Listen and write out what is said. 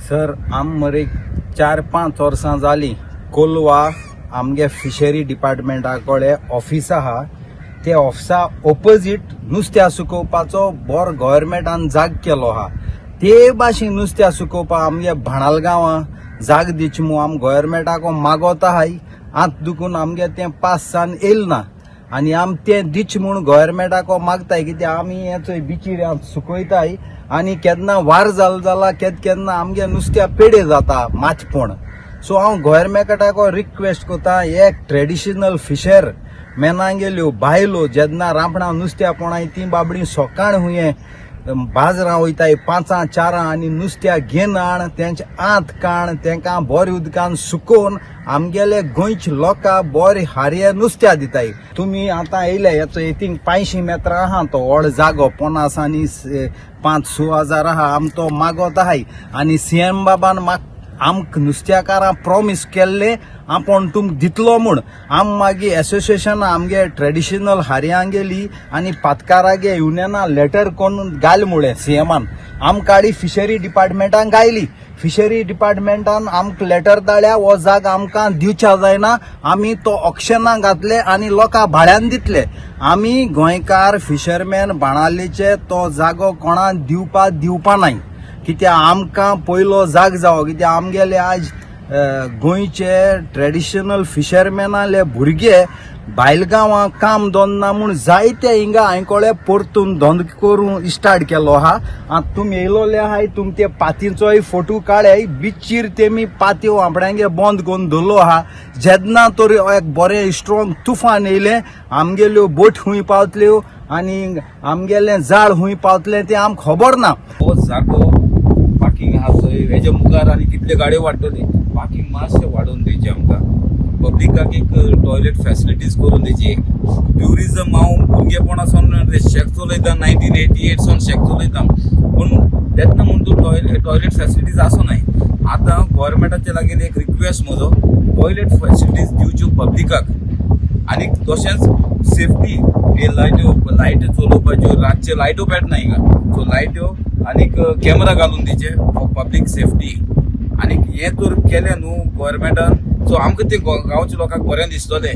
Sir, आम मरे 4-5 वर्सां जालीं कोलवा आमगे फिशरी डिपार्टमेंटा कडेन ऑफिस आहा. ते ऑफिसा ओपोजीट नुस्त्या सुकोवपाचो बरो गोवोरमेंटान जाग केलो आहा. ते भाशेन नुस्त्या सुकोवपाक आमगे भाणाल गांवां जाग दिवची म्हूण आम गोवोरमेंटाक मागोत आहाय. आत दुखून आमगे तें पास जावन येयल ना आनी आम तें दिच म्हूण गोवोरमेंटाक मागताय, कित्याक आमी हें चोय बिचीर सुकयताय आनी केन्ना वार जाल जाल्यार केद केन्ना आमगे नुस्त्या पेडे जाता मातपण. सो हांव गोवोरमेंटाक रिक्वेस्ट करता, एक ट्रेडिशनल फिशर मेनांगेल्यो बायलो जेन्ना रांपणां नुस्त्या पोणाय, ती बाबडी सोकाण हुंये बाजरां वयताय 5, 4 आनी नुस्त्या घेवन हाण तेंचे आंत काण तेंकां बरें उदकान सुकोवन आमगेले गोंयचे लोकां बरें हारये नुस्त्या दिताय. तुमी आतां येयले हेचो थिंग 500 मेत्रां आहा तो व्हड जागो, 50 आनी 5-6 हजार आहा. आम तो मागत आहाय आनी सीएम बाबान म्हाका आमकां नुस्त्याकारां प्रॉमीस केल्ले आपूण तुमकां दितलो म्हूण. आम मागीर एसोसिएशन आमगे ट्रेडिशनल हारयांगेली आनी पातकारागे युनियना लेटर कोन्न घाल मुळे सीएमान. आम काडी फिशरी डिपार्टमेंटान गायली. फिशरी डिपार्टमेंटान आमकां लेटर धाडल्या, हो जाग आमकां दिवच्या जायना, आमी तो ऑक्शनाक घातले आनी लोकां भाड्यान दितले. आमी गोंयकार फिशरमॅन बाणावलेचे तो जागो कोणाक दिवपा दिवपा नाय, कित्याक आमकां पयलो जाग जावो, कित्याक आमगेले आज गोंयचे ट्रेडिशनल फिशरमॅनाले भुरगे भायल गांवां काम दोन ना म्हूण जायते हिंगा हांवें कळ्ळें परतून धंदो करूंक स्टार्ट केलो आहा. आतां तुमी येयलोले आहाय, तुमी ते पातींचोय फोटो काडय. बिचीर तेमी पात्यो आपणागे बंद करून दवरलो आहा. जेन्ना तर एक बरें स्ट्रॉंग तुफान येयलें, आमगेल्यो बोट खूंय पावतल्यो आनी आमगेलें जाळ खूंय पावतलें तें आमकां खबर ना. हो जागो पार्किंग आहा थंय, हेच्या मुखार आनी कितले गाडयो वाडटली. पार्किंग मातशें वाडोवन दिवचें आमकां. पब्लिकाक एक टॉयलेट फॅसिलिटीज करून दिवची. ट्युरिजम, हांव भुरगेपणा सावन शॅक चलयता, 1988 सावन शॅक चलयता, पूण तेन्ना म्हूण तूं टॉयलेट फॅसिलिटीज आसोनाय. आतां गोवोरमेंटाच्या लागीं एक रिक्वेस्ट म्हजो, टॉयलेट फॅसिलिटीज दिवच्यो पब्लिकाक आनी तशेंच सेफ्टी हे लायट्यो, लायट्यो चलोवपाच्यो. रातचे लायट्यो पेटना हिंगा, सो लायट्यो आनीक कॅमेरा घालून दिवचे फॉर पब्लीक सेफ्टी. आनी हें तर केलें न्हू गोवोरमेंटान, सो आमकां तें गांवच्या लोकांक बरें दिसतलें.